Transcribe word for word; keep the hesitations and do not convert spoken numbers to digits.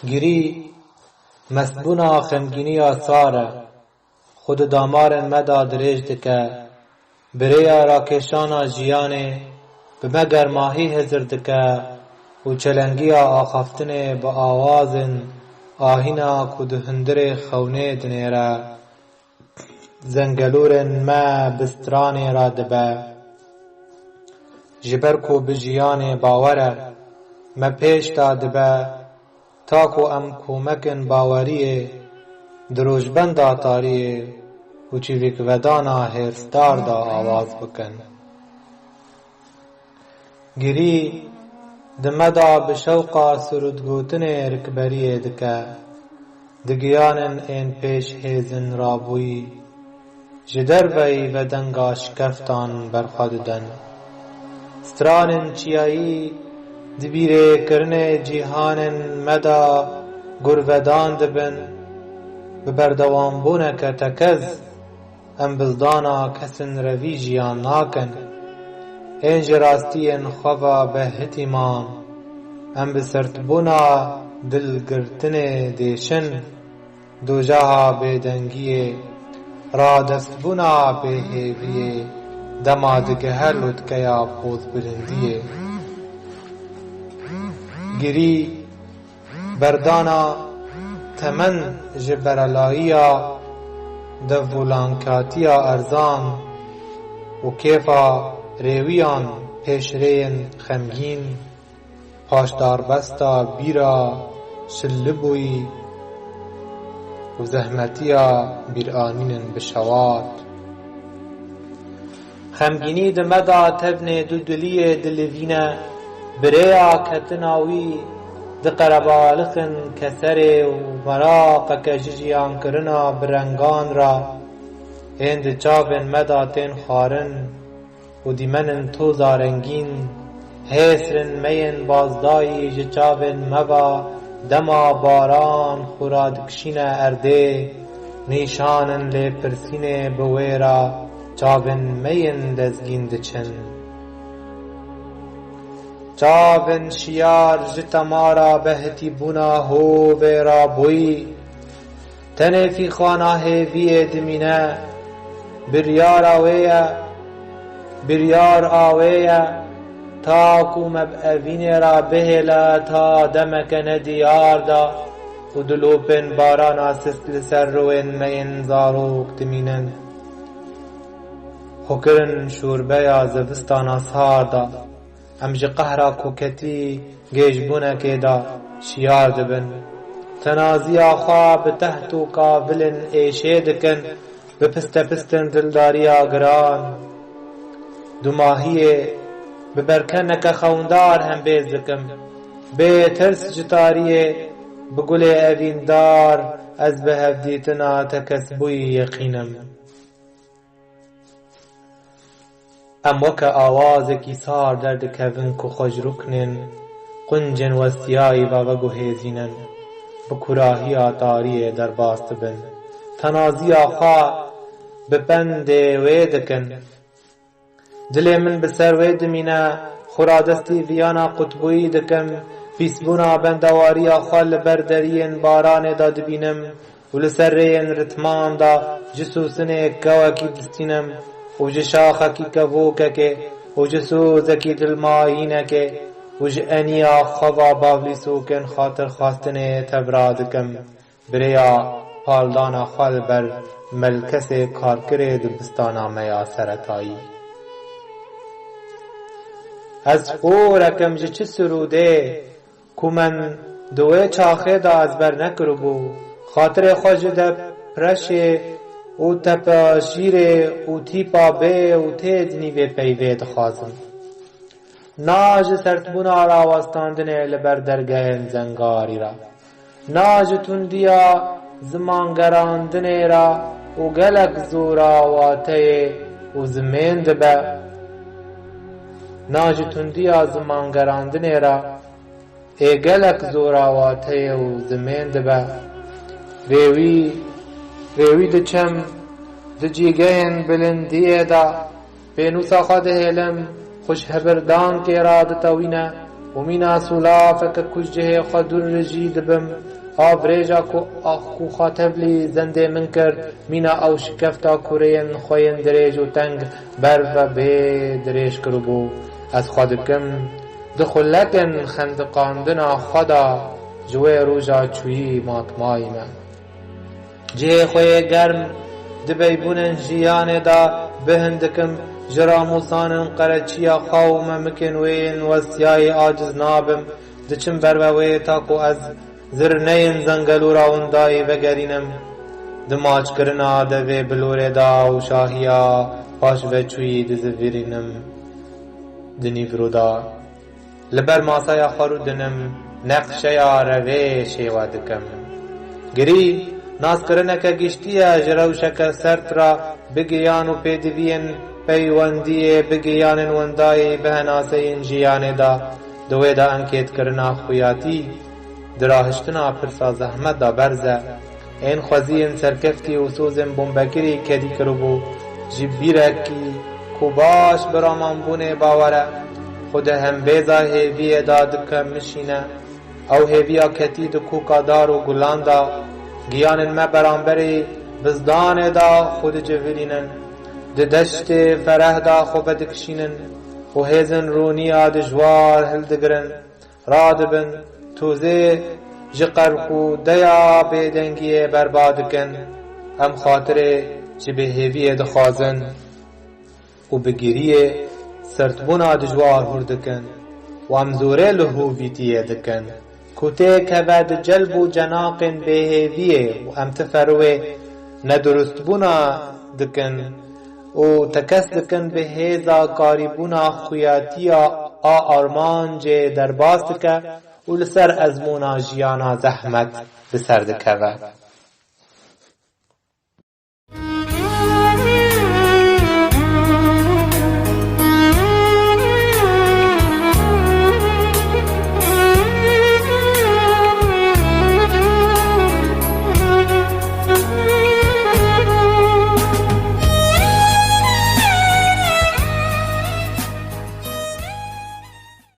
Girî, mestbûna xemgîniya sar e, xwe di damarên me de dirêj dike. Bi rêya rakêşana jiyanê bi me germahî hizir dike û çelengiya axaftinê bi awazên ahîna ku di hundirê xewnê dinêre, zengelûrên me bi stranê re dibe. Ji ber ku bi jiyanê bawer e, me pêş de dibe, ta ku em komekin baweriyê di rojbenda tariyê û çivîkvedana hêrsdar de awaz bikin. Girî di me de bi şewqa sirûdgotinê rikberiyê dike. Di giyanên ên pêş hêzin rabûyî, ji derveyî ve denga şikeftan berxwe didin. Stranên çiyayî di bîrêkirinê cîhanên me de gurvedan dibin. Bi berdewambûneke tekez, em bizdana kesên revî jiyan nakin. Ên ji rastiyên xwe ve behitî man. Em bi sertbûna dilgirtinê dêşin. Dojaha bêdengiyê, radestbûna bêhêviyê, dema digihe lûtkeya pozbilindiyê. Girî, berdana temen ji berelayiya devûlankatiya erzan û kêfa rêwiyan pêşrêyên xemgîn, paşdarbesta bîra şillibûyî û zehmetiya bîranînin bi şewat. Xemgînî di me de tevnê dudiliyê dilivîne, bi rêya ketina wî di qerebalixin keserê û meraqeke ji jiyankirina bi rengan re ên di çavên me de tên xwarin û dîmenên toza rengîn, hêsrên me yên bazdayî ji çavên me ve dema baran xwe radikişîne erdê, nîşanên lêpirsînê bi wê re çavên me yên lezgîn diçin. Çavên şiyar ji temara behitîbûna hovê rabûyî, tenê fîxana hêviyê dimîne. Biryara wê ye, biryar a wê ye, ta ku me bi evînê re bihêle ta demeke nediyar de û dilopên barana sist li ser rûyên me yên zarok dimînin. Xwekirin şorbeya zivistana sar de. Em ji qehra koketî gêjbûnekê de şiyar dibin. Tenaziya xwe bi teht û kavilên êşê dikin, bi pistepistên dildariya giran. Dumahiyê bi berkeneke xewndar hembêz dikim. Bê tirs ji tariyê bi gulê evîndar ez bi hevdîtina tekesbûyî yeqîn im. Em weke awazekî sar derdikevin ku xwe ji ruknên quncên westiyayî ve veguhêzînin, bi kurahiya tariyê derbas dibin. Tenaziya xwe bi pendê wê dikin. Dilê min bi ser wê dimîne, xwe radestî viyana qutbûyî dikim, pîsbûna bendewariya xwe li ber deriyên baranê de dibînim. Û li ser rêyên ritman de ji sûsinê kewekî distînim û ji şaxekî kevokekê û ji sozekî dilmayînekê û ji eniya xwe va bavlîsokên xatirxwestinê tevra dikim, bi rêya paldana xwe li ber melkesê karkirê dibistana me ya seretayî. Ez xorek im ji çi sirûdê, ku min di wê çaxê de ezber nekiribû, xatirê xwe ji depreşê û tepeşîrê û tîpa bê û tê di nîvê peyvê dixwazim. Na ji sertbûna rawestandinê li ber dergehên zengarî re, na ji tundiya zimangerandinê re û gelek zorawateyê û zimên dibe, na ji tundiya zimangerandinê re ê gelek zorawateyê û zimên dibe. Vê wî, vê wî diçim, di cîgehên bilindiyê de pênûsa xwe dihêlim, xwe ji hibirdankê re ditewîne, Û mîna sûlafeke ku ji cihê xwe dûr re jî dibim, a virêja ku, a ku xwe tevlî zendê min kir, mîna ew şikefta kureyên xwe yên dirêj û teng ber ve bê dirêj kiribû. Ez xwe dikim, di xulekên xendiqandina xwe de ji wê roja çûyî matmayî me. Cihê xwe yê germ di beybûnên jiyanê de bihin dikim, ji ramûsanên qereçiya xwe û memikên wê yên westiyayî aciz nabim. Diçim ber ve wê ta ku ez zirneyên zengelûra windayî vegerînim. Di maçkirina devê bilorê de û şahiya paşveçûyî dizivîrînim di nîvro de. Li ber masaya xwe rûdinim, neqşeya revê şêwe dikim. Girî, naskirineke giştî ye ji rewşeke sert re bi giyan û pêdiviyên peywendiyê bi giyanên windayî bi henaseyên jiyanê de. Di wê de enkêtkirina xuyatî di rahiştina pirsa zehmet de berz e. Ên xweziyên serkeftî û sozên bombekirî kedî kiribû, ji bîrekî ku baş bi ramanbûnê bawer e, xwe di hembêza hêviyê de dikemişîne. Ew hêviya ketî di koka dar û gulan de, giyanên me beramberî bizdanê de xwe dicivirînin, di deştê fereh de xwe vedikişînin û hêzên rûniya dijwar hildigirin. Radibin, tozê ji qerqûdeya bêdengiyê berba dikin. Em xatirê ji bêhêviyê dixwazin û bi giriyê sertbûna dijwar hûr dikin û em zorê li hovîtiyê dikin ku têkeve di celb û cenaqên bêhêviyê û em tiferwê nedurustbûna dikin û tekez dikin bi hêza karîbûna xuyatiya a armancê derbas dike û li ser ezmûna jiyana zehmet bi ser dikeve.